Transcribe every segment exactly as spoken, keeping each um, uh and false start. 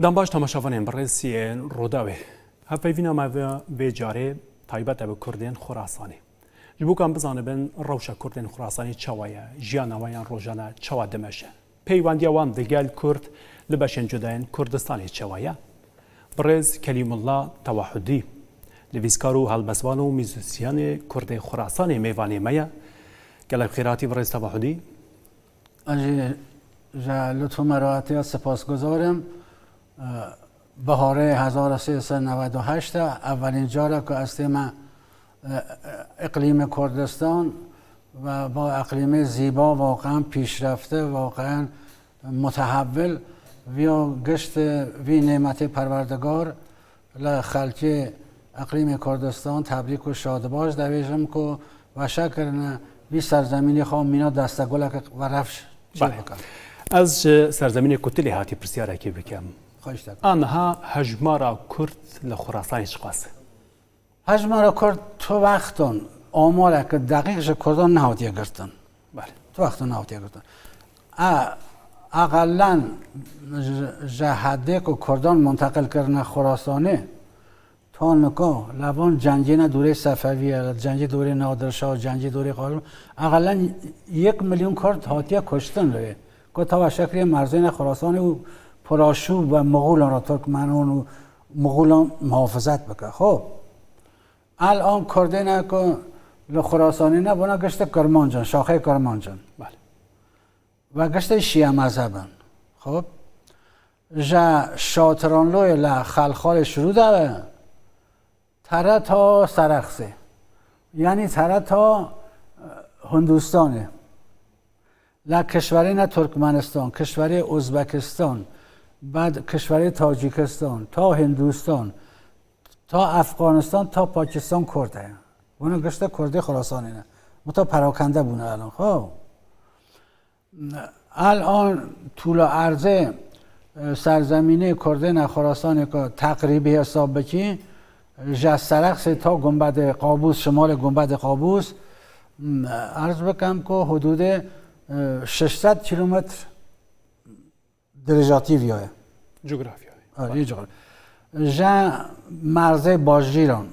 Em baş temaşevanên birêz yên Rûdawê. Hevpeyvîna me vê, vê carê taybet e bi Kurdên Xurasanê. Ji bo ku em bizanibin rewşa Kurdên Xurasanê çawa ye, jiyana wan yan rojane çawa dimeşe. Peywendiya wan digel Kurd li beşên cuda yên Kurdistanê çawa ye? Birêz Kelîmullah Tewahudî, nivîskar û helbestvan û muzîsyenê Kurdê Xurasanê mêvanê me ye. Gelek xêr hatî birêz Tewahudî. Ez jî ji lutf û meratiya sipasguzar im. Biharê hezar û sê sed newed û heşt e, evelîn car e ku ez tême, e, e, îqlîmê Kurdistan ve va îqlîmê zîba, waqean pîşrefte, waqean mutehewil, viya gişt, vî nêmetê Perwerdigar li xelkê îqlîmê Kurdistan tebrik û şadbaş dibêjim ku weşa kirine vî serzemînê xwe mîna desteguleke werefş çê Belê. bikin. Ez ji serzemînê ku tu lê hatî pirsyarekê bikim. Xweş te. Aniha hejmara Kurd li Xurasanê çiqas e? Hejmara Kurd tu wexton amareke deqîq ji Kurdan nehatiye girtin. Belê. Tu wexton nehatiye girtin. E, eqelen ji, ji hedê ku Kurdan munteqil kirine Xurasanê, ta nika li van cengêne dûrê Sefevî ye, cengê dûrê Nadir Şah, cengê dûrê Qasim, eqelen yek milyon Kurd hatiye kuştin lê. Ku ta weşa kiriye merzêne Xurasanê û piraşû be Mixûlan re, Turkmenan û Mixûlan muhafizet bike. Xo, elan Kurdêne ku li Xurasanê ne, vana giştî Kirmanc in, şaxê Kirmanc in. Belê. Ve giştî şîe mezheb in. Xo, ji Şatiranloyê li Xelxalê şirû de be, tere ta Serexsê. Yanî tere ta, e, Hindistanê. La kişwerê ne Turkmenistan, kişwerê Uzbekistan, bad kişwerê Tacikistan, ta Hindistan, ta Efxanistan, ta Pakistan Kurd heye. Vana giştî Kurdê Xurasanê ne. Mita perakende bûne elan. Xo. Elan tûla erzê, e, serzemînê Kurdêne Xurasanê ku teqrîbî hesab bikî, ji Serexsê ta Gumbedê Qabûs, şimalê Gumbedê Qabûs, m, erz bikim ku hudûdê, e, şeş sed kîlometr dirêjatî viya ye. Cografyayê. Erê, cixir. Ji merzê bajîran,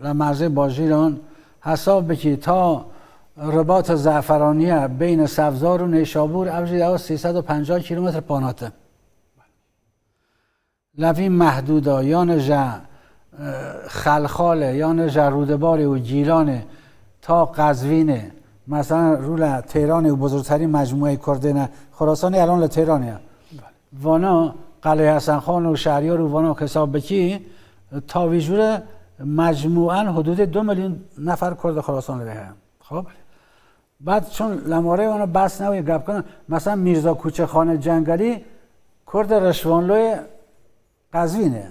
li merzê bajîran hesab bikî ta ribata Zeferaniye beyne Sevzar û Nêşabûr, ev jî ew sê sed û penca kîlometr panate. Li vî mehdûda, yanî ji, e, Xelxalê, yanî ji Rûdibarê û Gîlanê ta Qezvînê, mesela rû li Têranê û buzurterî mecmûeyê Kurdêne Xurasanê elan li Têranê ye. Vana Qelê Hesenxan û Şehriyar û vana hesab bikî, ta vî jûre mecmûen hudûdê du milyon nefer Kurd Xurasan li vê heye. Xo. Bad çûn lemarê wana behs newê gep kirin. Mesela Mîrza Kuçexanê Cengelî Kurdê Reşvanloyê Qezvînê.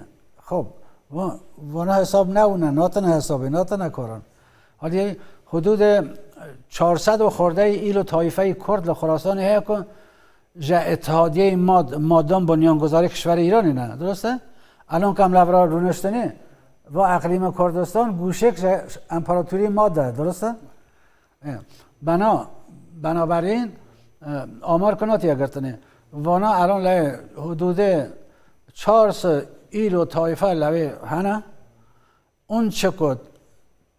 Xo. Va-, vana hesab newne, natine hesabê, natine koran. Halî hudûdê çar sed û xordeyî îl û taîfeyî Kurd li Xurasanê heye ku ji Îtihadiyeyê Mad, Madan bunyanguzarê kişwerê Îranê ne, dirust e? Elon ku em li vir rûniştinê, va eqlîma Kurdistan gûşek ji Împaratoriyê Mad de, dirust e? E, bena, benaberîn, e, amar ku natiye girtinê. Vana elon lê hudûdê çar sed îl û taîfe lewê hene. Ûn çi ku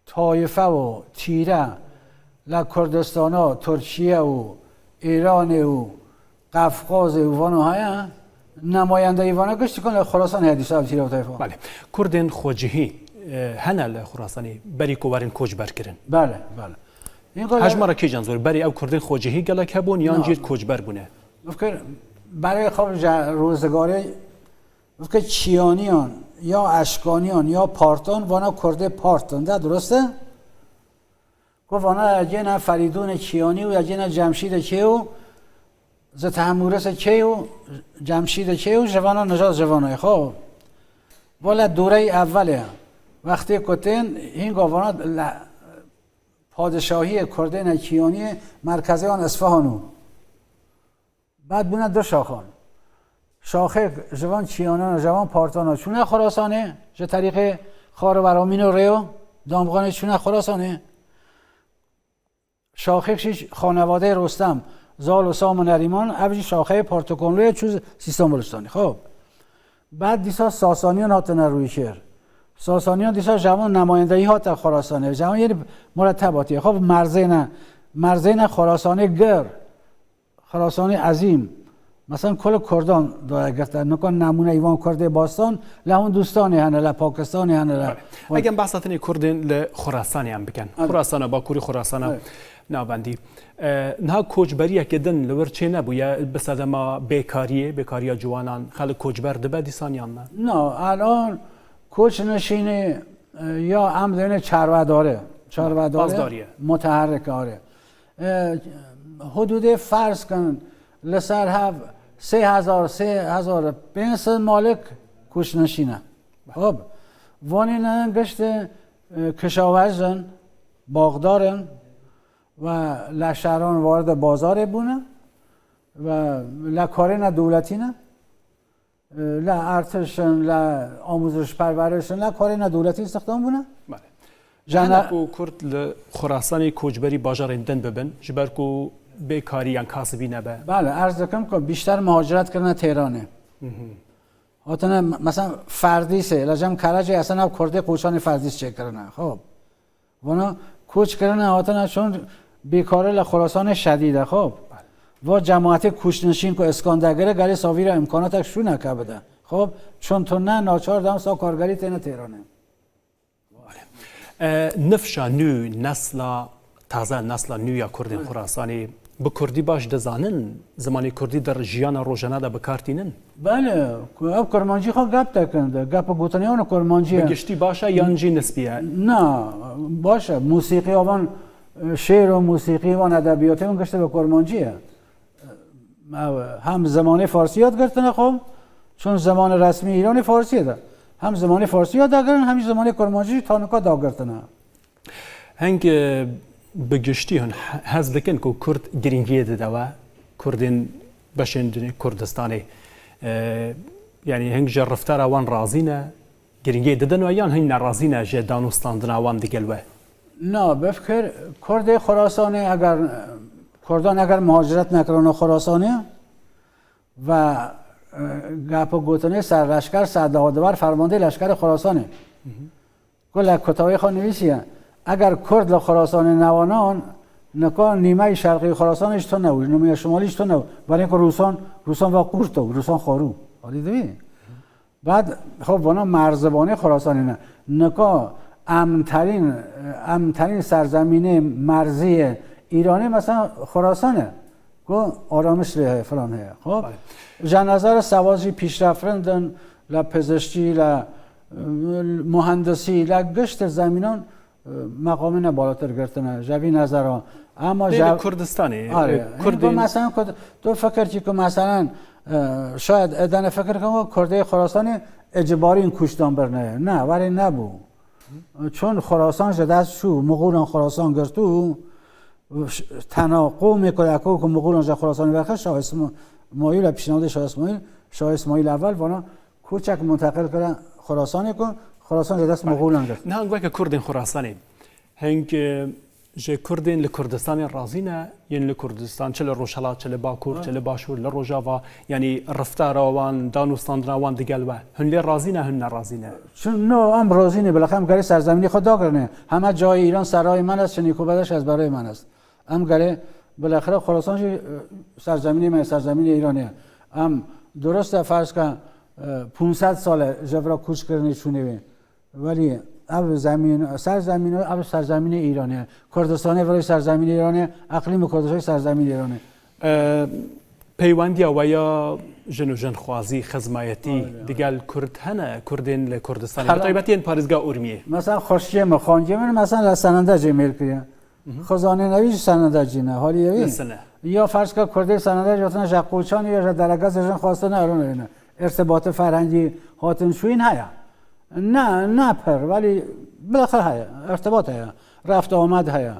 taîfe û tîre li Kurdistana Tirkiye û Îranê û Qefqazê û vana heye, nemayendeyî vana giştî ku li Xurasan heye dîsa ev tîre û taîfe. Belê. Kurdên xwecihî, e, hene li Xurasanê berî ku werin koçber kirin? Belê, belê. Hîn ku Hejmara kîjan zor? Berî ew Kurdên xwecihî gelek hebûn yan Na. jî koçber bûne? Bifkir berê xwe ji rûzgarê Vike Çiyaniyan, ya Eşkaniyan, ya Partan, vana Kurdê Partan de, dirust e? Ku vana ya cêne Ferîdûnê Çiyanî û ya cêne Cemşîdê Çê û Zitehemûrisê Çê û Cemşîdê Çê û ji vana nijad ji vana ye. Xo, vale dûreyî evelê, wextê ku tên, hînga vana le-, padişahiyê Kurdêne Çiyaniyê merkezê wan Isfahan û. Bad bûne du şaxan. Şaxêk ji van çiyanan, ji van partana çûne Xurasanê, ji terîqê Xar û Veramîn û Rêyo, Damxanê çûne Xurasanê. Şaxêk jî xanevadeyê Rostem, Zal û Sam û Nerîman, ev jî şaxeyê Portokonluyê çû Sîstan Bulustanê. Xo. Bad dîsa Sasaniyan hatine rûyê şêr. Sasaniyan dîsa ji hewan nemayendeyî hate Xurasanê. Ji hewan yê muretebatiye. Xwe merzêne, merzêne Xurasanê gir. Xurasanê ezîm. Mesela kul Kurdan daye girte. Nika nemûne îvan Kurdê bastan, le hûn Dûstanê hene, le Pakistanê hene, le Belê. Eger behsa tenê Kurdên li Xurasanê em bikin. Evet. Xurasana Bakurî, Xurasana Evet. Navendî. E, niha koçberiyeke din li wir çê nebûye, bi sedema bêkariyê, bêkariya ciwanan, xelk koçber dibe dîsan yan ne? Na, elan koç nişînê, e, ya em dêne çarwedare, çarwedare, Pazdariye. Muteherrikare. E, hududê ferz kin, li ser hev sê hezar, sê hezar pênc sed malik koç nişîne. Hop. Vanî ne giştê, e, kişawez in, baxdar in, و لە شەهران واردە بازارێ بوونە و لە کارێنە دەولەتینە، لە ئەرتشن، لە ئاموزش پەروەرشن، لە کارێنە دەولەتی استخدام بوونە. بەڵێ. جانا هەنە کو کورد لە خوراسانی کۆچبەری باژارێن دن ببن، ji ber ku bêkarî yan kasibî nebe. بەڵێ، ئەرز دەکەم کو بیشتر مهاجرت کردنە تێرانێ. هاتنە، مەسەن، فەردیسێ، لە جەم کەرەجێ ئەسەن ئەو کوردێ قوچانی فەردیس چێکردنە. خۆ. Vana koç kirine hatine çûn bêkarî li Xurasanê şedîd e, xop. Va cemaetê koçnişîn ku îskan digire, gelê savîra îmkanatek şûneke bide. Xop, çûn tune naçar dem sa kargerî têne Têranê. E, nifşa nû, nesla taze, nesla nû ya Kurdên Xurasanê bi Kurdî baş dizanin? Zimanê Kurdî di jiyana rojane de bi kar tînin? Belê, ku ev kurmancî xwe gep dikin de, gep û gotinê wan kurmancî ye. Bi giştî baş e yan jî nisbî ye? Na, baş e. Musîqî wan, e, şêr û musîqî wan, edebiyatê wan giştî bi kurmancî ye. Ew, hem zimanê farsî yad girtine xwe, çûn zimanê resmî Îranê farsî ye de. Hem zimanê farsî yad dagirin, hem jî zimanê kurmancî jî tanika dagirtine. Heng, e, bi giştî hûn he-, hez dikin ku Kurd girîngiyê dide we, Kurdên beşên dinê Kurdistanê, e, yanî heng ji riftara wan razî ne, girîngiyê didin we yan hîn nerazî ne ji danûstandina wan digel we? Na, bifikir, Kurdê Xurasanê eger, Kurdan eger muhaciret nekirine Xurasanê ve, e, gep û gotinê serleşker, serdewar fermandê leşkerê Xurasanê. Ku li kutawê xwe nivîsiye, eger Kurd li Xurasanê newanan, nika nîmeyî şerqî Xurasanê ji tune bû, nîmeya şimalî ji tune bû. Berê ku Rûsan, Rûsan va qûrt û Rûsan xwarû. Alî divî. Bad, xwe vana merzivanê Xurasanê ne. Nika emterîn, emterîn serzemînê merziyê Îranê mesela Xurasan e. Ku aramiş lê heye, filan heye. Xwe. Belê. Ji nezara sewaz jî pîşrevrind in, li pizişkî, li, e, muhendisî, li gişt zemînan, e, meqamê ne balatir girtine, ji vî nezera. Ama Lê ji li Kurdistanê, Are, e, hîn Kurdên ku mesela ku tu fikir kî ku mesela, e, şayet edane fikir kin ku Kurdê Xurasanê icibarîn kuştan birine. Ne, werê nebû. Çon Xurasan ji dest çû, Muxulan Xurasan girtû, Tena qomê ku eko ku Muxulan ji Xurasanê vexwe, Şah Îsma-, Îsmaîl e, pişnavdê Şah Îsmaîl, Şah Îsmaîl Evel vana koçek munteqil kire Xurasanê ku Xurasan ji dest Muxulan girt. Niha weke Kurdên Xurasanê, heng, e, ji Kurdên li Kurdistanê razî ne, yên li Kurdistan, çi li Rojhilat, çi li Bakur, Ha. çi li Başûr, li Rojava, yanî riftara wan, danûstandina wan digel we. Hûn lê razî ne, hûn nerazî ne? Çi, no, em razî ne, bilaxem gerê serzemînê xwe dagirine. Heme cayê Îran serayê me ne, çinî ku bedeş ez berê me ne. Em gelê, bilaxire Xorasan jî, e, serzemînê me, serzemînê Îranê ye. Em durust e ferz ke, e, pûnc sed sal e ji vira koç kirinê çûnê wê. Welî ev zemîn, serzemîn, ev serzemînê Îranê ye. Kurdistanê vira serzemînê Îranê ye, eqlîmê Kurdistanê serzemînê Îranê ye. E, peywendiya we ya jin û jinxwazî, xizmayetî Aynen. digel Kurd hene, Kurdên li Kurdistanê, bi Hela- taybetî yên parêzgeha Urmiyê? Mesela xweşiyê min, xanciyê min, mesela li Senendecê mêl kiriye. Xizanên ewî ji Senendecî ne, halî ewî. Li Sine. Ya ferz ke Kurdê Senendecî hatine ji Qoçanê ya ji Delegazê jin xwestine, eron ewî ne. Îrtibatê ferhengî hatin çûyîn heye. Ne, ne pir, welî bilaxir heye. Îrtibat heye. Reft amed heye.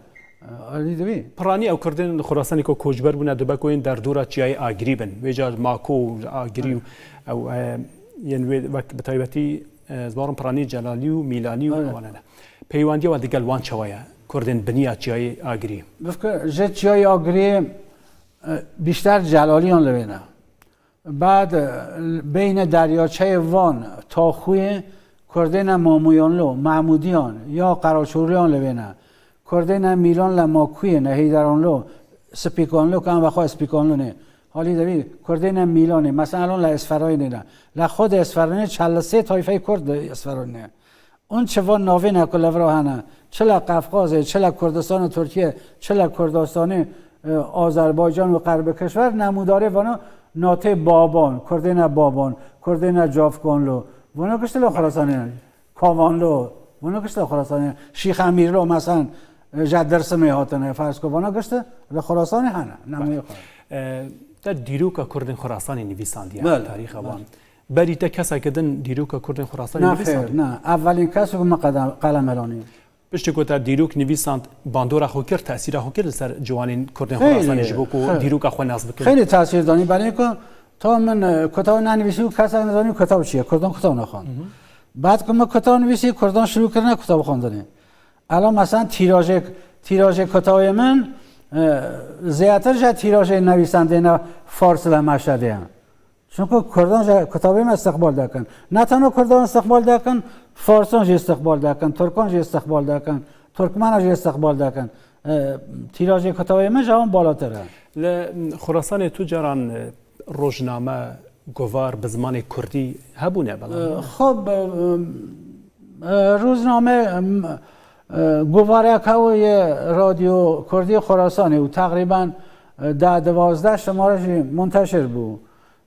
Alî divî. Piranî ew Kurdên li Xurasanê ku koçber bûne, dibe ku yên derdora çiyayê Agirî bin. Vêca Mako û Agirî û ew, e, yên wê wek bi taybetî, e, zimaron Piranî Celalî û Mîlanî û Aynen. ewan hene. Peywendiya we digel wan çawa ye? Kurdên biniya çiyayê Agirî. Bifkir ji çiyayê Agirî, e, bîşter Celaliyan li wê ne. Bad, e, beyne deryaçeyê Van, Taxuyê, Kurdêne Mamuyanlo, Mahmudiyan, ya Qeraçorliyan li vêne. Kurdêne Mîlan le Makuyê ne, Heyderanlo, Spîkanlo, ke em vexwe Spîkanlo ne. Halî devî, Kurdêne Mîlanê, mesela elon le Esferanê ne. Le xwe de Esferanê çel sê tayfeyê Kurd de Esferanê ne. Ewn çi van navêne ku li vira hene, çi li Qefqazê, çi li Kurdistanê Tirkiye, çi li Kurdistanê, e, Azerbaycan û Xerbê Kişwer, nemûdarê vana natê Baban, Kurdêne Baban, Kurdêne Cafkanlo, vana giştî li Xurasanê, Kavanlo, vana giştî li Xurasanê, Şîx Emîrlo, meselan, e, ji Dersimê hatine, ferz ku vana giştî li Xurasanê hene, nemûyê xwe. E, te dîroka Kurdên Xurasanê nivîsandiye, Belê, tarîxa belê. wan. Berî te keseke din dîroka Kurdên Xurasanê Na nivîsand? Xêr, na. Evelîn kes ku min qedem, qelem helanî. Piştî ku te dîrok nivîsand, bandora xwe kir, tesîra xwe kir li ser ciwanên Kurdên Xêlî, Xurasanê ji bo ku xêlî. dîroka xwe nas bikin? Xêlî tesîr danî, berî ku ta min, e, kutab nenivîsî û kesek nizanî kutab çi ye. Kurdan kutab nexwend. Hı hı. Bad ku min kutab nivîsî, Kurdan şirû kirine kutab xwendinê. Ela mesela tîrajê, tîrajê kutabê min, e, zêdetir ji tîrajê nivîsandê ne fars le Meşedê ye. Çunku Kurdan ji kutabê me istiqbal dikin. Ne tenha Kurdan istiqbal dikin, Farsan jî istiqbal dikin, Tirkan jî istiqbal dikin, Tirkmena jî istiqbal dikin. E, tîrajê kutabê me ji wan balatir e. Li Xurasanê tu caran, e, rojname, guvar bi zimanê kurdî hebûne, belam E, xwe bi, e, e, rojname, em, e, guvarek hebû yê Radyo Kurdî Xurasanê û teqrîben, e, deh duwazdeh şimare jî munteşir bû.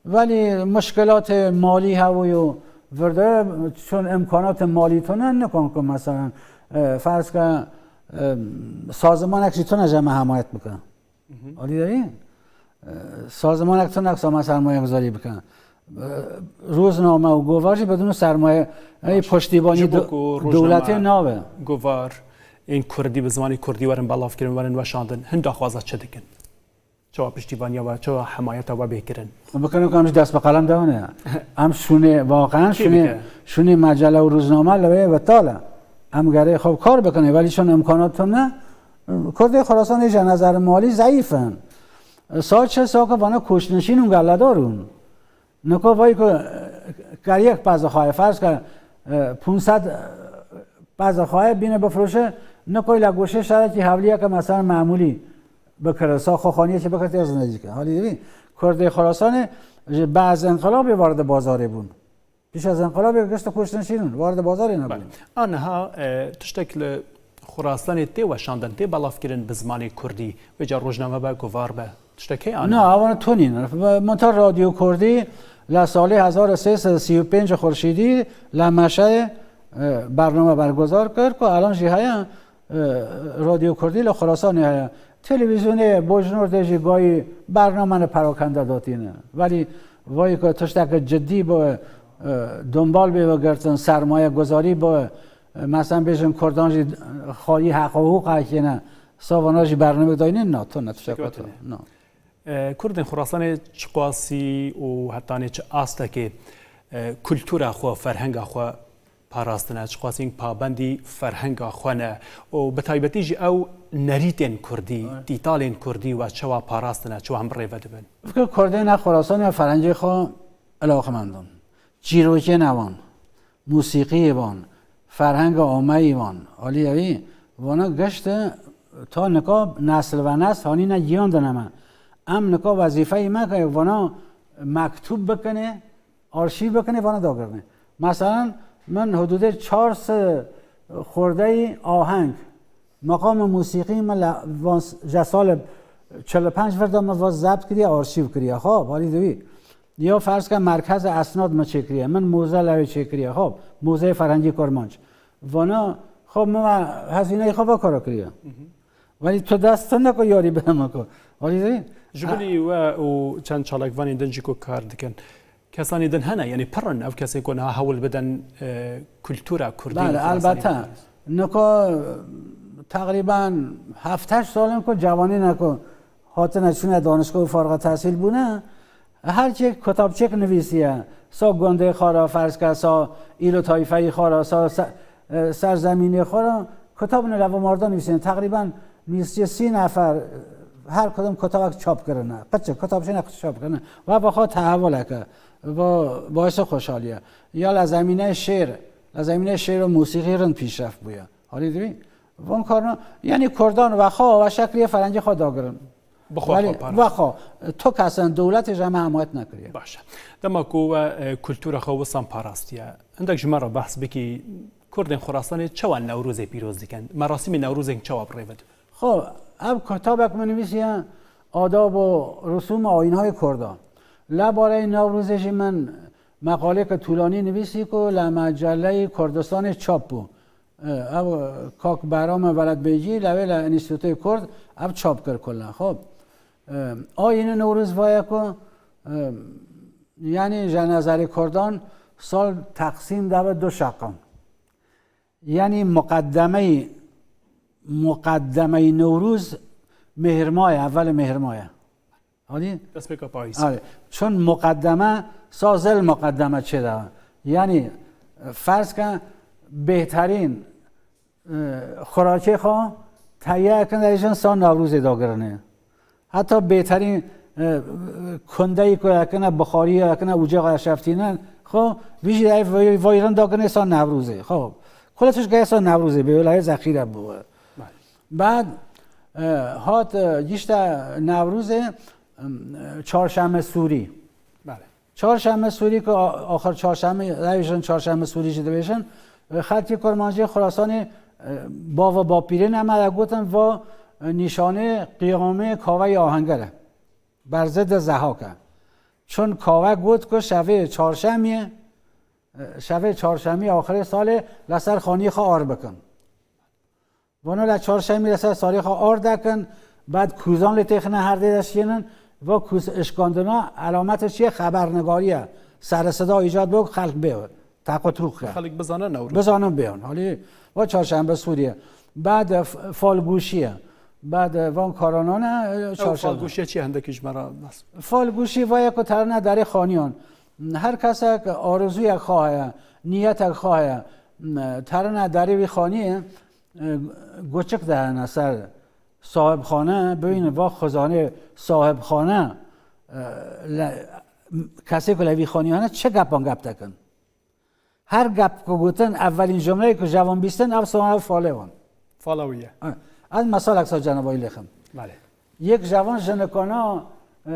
Welî muşkilatê malî hebû û virde, çun imkanatê malî tune, nikan ku mesela, e, ferz ke, e, sazimanek jî tune ji me hemayet bike. Hı hı. Alî derî, e, sazimanek tune ku me sermayeguzarî bike. E, rozname û govar jî bidûnî sermaye, ey Baş. piştîvanî Ji bo do-, ku rozname, dewletê nabe. Govar ên kurdî bi zimanê kurdî werin belavkirin, werin weşandin, hin daxwaza çi dikin? Çawa piştîvaniya we, çawa hemayeta we bê kirin? Xwe bikin ku em ji dest bi qelem de hene. Em şûnê, waqen Kê şûnê, bike? şûnê mecele û rozname li wê betal e. Em gerê xwe kar bikin, welî çun imkanat tune. Kurdê Xurasanê ji nezer malî zeyîf in. Sa çi sa ku vana koçnişîn û geledar ûn. Niko vay ku, e, keriyek pezixwaye, ferz ke, e, pûnsed pezixwaye bîne bifroşe, niko le goşê şerekî hevliyeke mesela memûlî bikire, sa xwe xaniyekî bikire tê zindegî ke. Halî dibî, Kurdê Xurasanê ji baz inqilabê werde bazarê bûn. Pîş ez inqilabê gişt koçnişîn ûn, werde bazarê nebûn. Belê. A niha, e, tiştek li Xurasanê tê weşandin, tê belavkirin bi zimanê kurdî, vêca rojname be, guvar be, tiştek heye a niha? Na, ewana tunîn. Meta Radyo Kurdî li salê hezar û sê sed û sî û pênc xurşîdî li Meşeyê, e, bername berguzar kir ku elan jî heye, e, Radyo Kurdî li Xurasanê heye. Televîzyonê Bojnor de jî gayî bernamene perakende datîne. Welî vayî ku tişteke cidî bi, e, dombal bê vegirtin, sermaye guzarî bi, e, mesela bêjin Kurdan jî xwayî heq û hûq hekîne, savana jî bername dayîne, na, tune tiştek Fikret tune. ne. Na. E, Kurdên Xurasanê çiqasî û hetanê çi astekê, e, kultura xwe, ferhenga xwe parastine, çiqasî pabendî ferhenga xwe ne û bi taybetî jî ew nerîtên kurdî, Evet. dîtalên kurdî we çawa parastine, çawa hemrêve dibin? Fikir Kurdên Xurasanê ferhengê xwe ilaqmend in. Çîrokên ewan, musîqiyê wan, ferhenga ameyî wan, alî ewî, vana gişt ta nika nesil ve nesil hanîne giyan dine me. Em nika wezîfeyê me ke vana mektûb bikine, arşîv bikine, vana dagirine. Meselan, min hudûdê çar sed xwerdeyî aheng, meqamê musîqî min li van s-, ji salê çil û pênc vir de min va zebt kiriye, arşîv kiriye. Xwe, balî divî. Ya ferz ke merkeze esnad min çêkiriye, min moze lewê çêkiriye. Xwe, mozeyê ferhengî Kurmanc. Vana, xwe, min hezîneyê xwe va kara kiriye. Welî tu dest tune ku yarî bide min ku. Welî dî? Ji bilî we û çend çalakvanên din jî ku kar dikin. Kesanê din hene, yanî pir in ev kesên ku niha hewl bidin, e, kultura kurdî Belê, û Xurasanê elbette. bidin. Nika teqrîben heft heşt sal in ku cewanîne ku hatine çûne danişgah û farqa tehsîl bûne, her kê kutabçêk nivîsiye. Sa gundê xwe re, ferz ke, sa îl û tayfeyî xwe re, sa se-, e, serzemînê xwe re, kutab ne leva marda nivîsîne. Teqrîben nivîsî sî nefer, Her kudum kutabek çap kirine. Qiçik, kutab çine qiçik çap kirine. Ve bi xwe tehewuleke. Ve baisê xweşalî ye. Ya li zemîneyê şêr, li zemîneyê şêr û mûsîqî rind pîşreft bûye. Halî dibî? Van karna, yanî kurdan ve xwe, ve şeklê ferengî xwe dagirin. Bi xwe Belê, xwe parast. Ve xwe. Tu kesin dewletê ji me hemayetin nekiriye. Baş e. Dema ku we, e, kultura xwe wisan parastiye, hindek ji me re behs bikî, Kurdên Xurasanê çawa Newrozê pîroz dikin? Merasîmê Newrozê çawa bi rê ve dibin? Xwe, ev kitabek min nivîsiye, Adab û Rusûm û Ayînhayê Kurdan. Lebareyê Newrozê jî min meqaleyeke tûlanî nivîsî ku li meceleyê Kurdistanê çap bû. E, ew, e, kak Behram Veledbêgî, lewê li Enstîtûyê Kurd, ev çap kir kulla. Xwe, e, ayînê Newroz vaye ku, e, yanî ji nezerê Kurdan sal teqsîm dibe du şeqan. Yanî muqeddemeyê, muqeddemeyê Newroz Mêhrma ye, evelê Mêhrma ye. Halî? Destpêka payîz. Halî. Çun muqeddeme, sa zil muqeddeme çêde. Yanî, ferz ke bêhterîn, e, xuraçê xwe tehiye ekin, ejin sa Newrozê dagirine. Heta bêhterîn, e, kundeyî ku ekine, bixarî ekine, ucaxa şeftînin, xwe, vî jî ev vay-, vayrin dagirine sa Newrozê. Xwe, kula tişt geye sa Newrozê bê, wela zexîre bû. Belê. Bad, e, hat, e, gişte Newrozê, em, e, Çarşeme Sûrî. Belê. Çarşeme Sûrî ku a-, axir çarşeme, ew jin Çarşeme Sûrî jî dibêjin, e, xelkê Kurmancî Xurasanê, e, bava bapîrên em e gotin va, e, nîşanê qiyamê kaveyê Ahengere. Berzê de Zehak e. Çun kave got ku şevê çarşemiyê, e, şevê çarşemiyê axirê salê li ser xaniyê xwe ar bikin. Vano li çarşemî li ser salê xwe ar dekin, bad kûzan lê têxine herdê de şiyênin, va kûz işkandina elametê çi ye, xebernigarî ye. Seresida îcad bo xelk bê, teqotrûk ke. Xelk bizane Newroz. Bizanin bêyan. Halî va Çarşembe Sûrî ye. Bad, e, f-, falgûşî ye. Bad, e, van karanan e, Ew çarşembe. Falgûşiye çi ye, hindekî ji me re nas. Falgûşî va ye ku terine derê xaniyan. Her kesek arzûyek xwe heye, niyetek xwe heye. Terine derê wî xaniyê. E, goçik dihene ser sahibxane, bibînin va xizanê sahibxane, e, le-, kesê ku li vî xanî hene çi gepan gep dikin. Her gep ku gotin, evelîn cumleyê ku ji wan bîstin, ev sona ev falê wan. Fala wî ye. Ha, ez mesalek sa cenabeyî lêxim. Belê. Yek ji wan jinikana, e,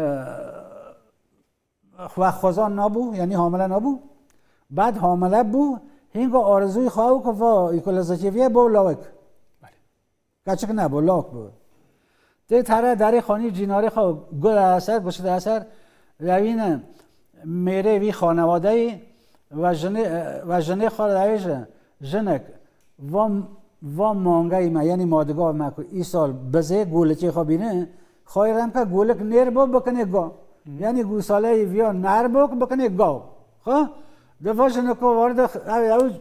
Xwe xwezan nabû, yanî hamile nabû. Bad hamile bû, hînga arzûyê xwe ew ku va, î ku li zikê vî ye, bo lawik. Belê. Keçik nebû, lawik bû. Tê tere derê xanî cînarê xwe gule ser, guşte ser, lewîne mêrê vî xanewadeyî ve jinê, ve jinê xwe dibêje, jinek, va, va mangeyê me, yanî madigav me ku îsal bizê, golikê xwe bîne, xwayê rem ke golik nêr bo, bikinê gav. Hı. Yanî gûsaleyê viya ner bo ku bikinê gav. Xwe, di va jiniko war de, ew, ew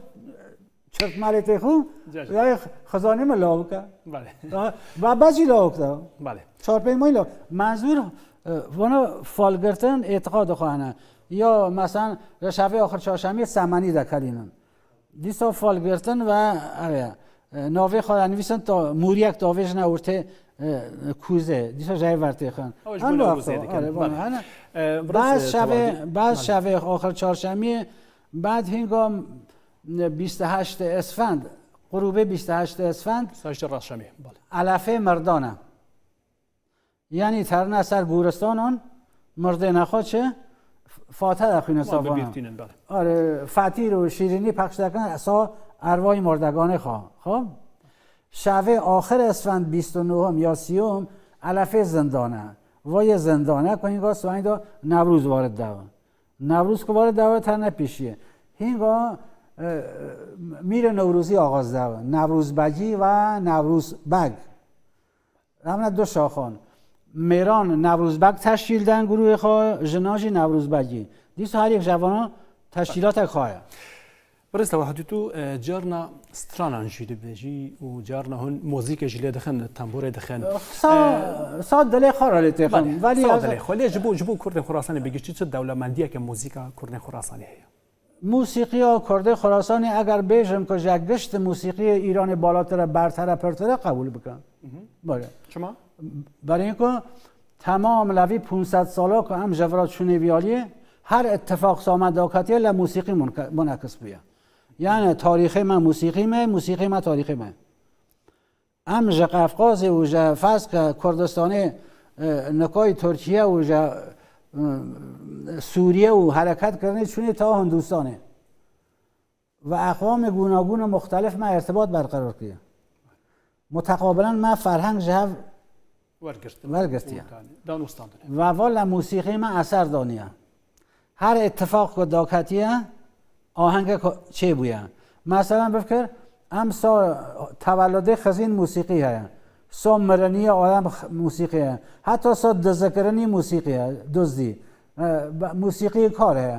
çirtmelê tê xwe, Cem. Ew xizanê me lawik e. Belê. Ba, ba, ba jî lawik de. Belê. Çar pênc mey lawik. Menzûr, e, vana falgirtin êtiqad xwe hene. Ya, mesela, reşavê axir çarşemiyê semenî de kerînin. Dîsa fal girtin ve ev e, e, navê xwe ya nivîsin ta mûriyek tavêjine ortê, e, kûzê. Dîsa jeyê ver têxin. Ew ji bo Newrozê dikin. Belê. Baz şevê, baz şevê axir çarşemiyê, bad hînga, e, bîst û heşt Esfend, qurûbê bîst û heşt Esfend, Saçta Raşemê. Belê. Elefê mirdan e. Yanî terine ser goristanan, mirdê nexwe çi? Fate dexwîne savana. Are, fetîr û şîrînî pexş dikin, sa ervayî mirdeganê xwe. Xwe? Şevê axir Esfend bîst û nehim ya sîyom, Elefê zindane. Vayê zindane, ku hînga swayî de Newroz warid de. Newroz ku warid de, tene pêşiye. Hînga, e, Mîrê Newrozî axaz de. Newroz Begî ve Newroz Beg. Em ne du şaxan. Mêran Newroz Beg teşkîl den grûyê xwe, jinan jî Newroz Begî. Dîsa her yek ji evanan teşkîlatek xwe ye. Birêz Tewahedî, tu, e, carna stranan jî dibêjî û carna hûn muzîkê jî lê dixin, tembûrê dixin. Sa, e, sa dilê xwe re lê têxin. Belê, belê sa ez dilê xwe. Lê ji bo, ji bo Kurdên Xurasanê bi giştî çi dewlemendiyeke muzîka Kurdên Xurasanê heye? Mûsîqiya Kurdê Xurasanê eger bêjin ku ji gişt mûsîqiyê Îranê balatir e, bertir e, pirtir e, qebûl bikin. Hı hı. Belê. Çima? Berê ku temam levî pûnc sed sala ku em ji vira çûnê vî aliyê, her ittifaq same daketiye le mûsîqî munke-, munekis bûye. Yani tarîxê me mûsîqî me, mûsîqî me tarîxê me. Em ji Qefqazê û ji Feske Kurdistanê, e, nikayî Tirkiye û ji, e, Sûriye û hereket kirinê çûnê ta Hindistanê. Ve eqwamê gûnagûn û muxtelif me irtibat berqerar kiriye. Muteqabilen me ferheng ji hev Wergirtin. Wergirtiye. Û dan-, dan û standine. Ve va le mûsîqî me eser daniye. Her ittifaq ku daketiye, ahengek çêbûye. Mesela bifikir, em sa tewelludê xizîn mûsîqî heye. Sa miriniye adam x-, mûsîqî heye. Heta sa dizikirinî mûsîqî heye, duzdî. E, be-, mûsîqî kar heye.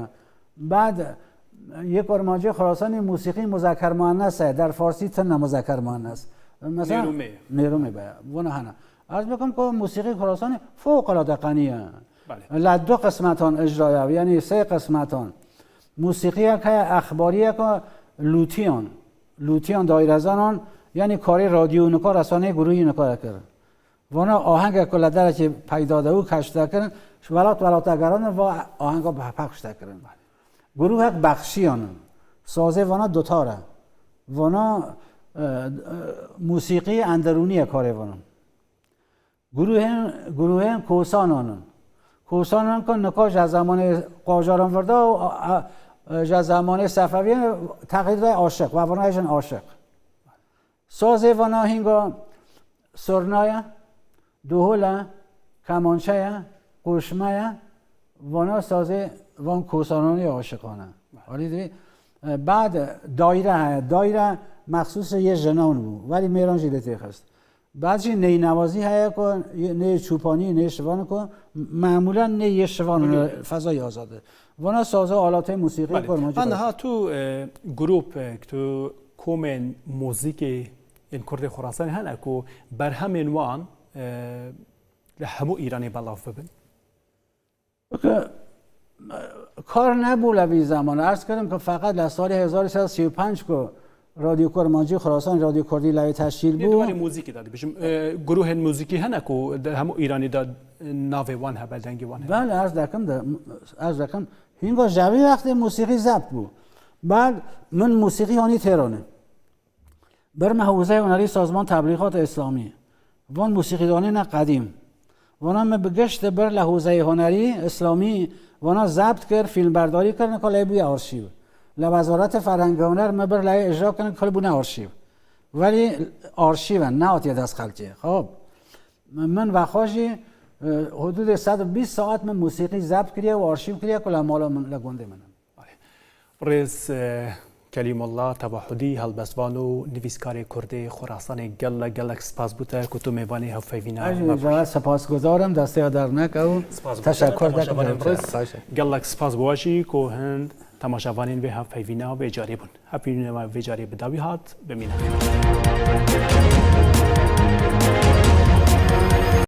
Bad yê Kurmancî Xurasanî mûsîqî muzeker muennes heye. Der farsî tine muzeker muennes. Mesela, Mêrûmê. Mêrûmê be. Vuna hene. Ez bikim ku mûsîqî Xurasanî fewqelade qenî ye. Belê. Le du qismetan icra ye, yanî sê qismetan. Mûsîqiyek heye, exbariyek a lûtiyan, lûtiyan dayrezanan, yanî karê radyo nika, resaneyê gurûhî nika kir. Vana ahengek ku le derekê peyda de û keş de kirin, ji welat welata geran va ahenga pexş de kirin. Gurûhek bexşiyan in. Sazê vana dutar e. Vana, e, e, mûsîqî enderûnî ye karê vana. Guruhên, guruhên kosanan in. Kosanan ku nika ji zemanê qajaran vir de û, a, a, ji zemanê Sefeviyan teqlîd re aşiq, ve vana jin aşiq. Sazê vana hînga surna ye, duhul e, kemançe ye, qoşme ye, vana sazê van kosananê aşiqan e. Alî dî, e, bad dayre heye, dayre mexsûs yê jinan bû, welî mêran jî lê têxist. Bad jî ney newazî heye ku nê çûpanî, nê şivan ku memûlen nê yê şivan Belê. Fezayê azad e. Vana saza alatê musîqî Belê. Kurmancî An Kurd. Ha tu, e, grup, e, tu komên muzîkê yên Kurdê Xurasanê hene ku berhemên wan, e, li hemû Îranê belav bibin? Weke, e, kar nebû le vî zeman. Erz kirim ku feqet le salê hezar û sed û sî û pênc ku Radyo Kurmancî Xurasan, Radyo Kurdî lewê teşkîl Lê bû. Di warê muzîkê de dibêjim, e, guruhên muzîkî hene ku di hemû Îranê de navê wan hebe, dengê wan hebe. Belê, erz dekim de, erz dekim. Hînga jevî wextê musîqî zebt bû. Bad min musîqî hanî Têranê. Birme Hewzeyê Hunerî Sazman Teblîxat Îslamî. Van musîqîdanê ne qedîm. Vana me bi gişt bir le Hewzeyê Hunerî Îslamî vana zebt kir, fîlmberdarî kir, nika lê bûye arşîv. Le Wezaretê Ferheng û Huner me bir leyê icra kirin, kul bûne arşîv. Welî arşîv e, nehatiye dest xelkê. Xab. Min vexwe jî, e, hududê sed û bîst saet min musîqî zebt kiriye û arşîv kiriye ku le mala min, le gundê min in. Rêz, e, Kelîmullah Tevahudî, helbestvan û nivîskarê Kurdê Xurasanê, gelek, gelek spas bo te ku tu mêvanê hevpeyvîna Ez jî me bûyî. Zehra spasguzar im, desteya derneke û Spas bo te, teşekkür temaşevanên dek. Rêz. Gelek spas bo we jî ku hin temaşevanên vê hevpeyvîna vê carê bûn. Hevpeyvîna me vê carê bi dawî hat, bimîne.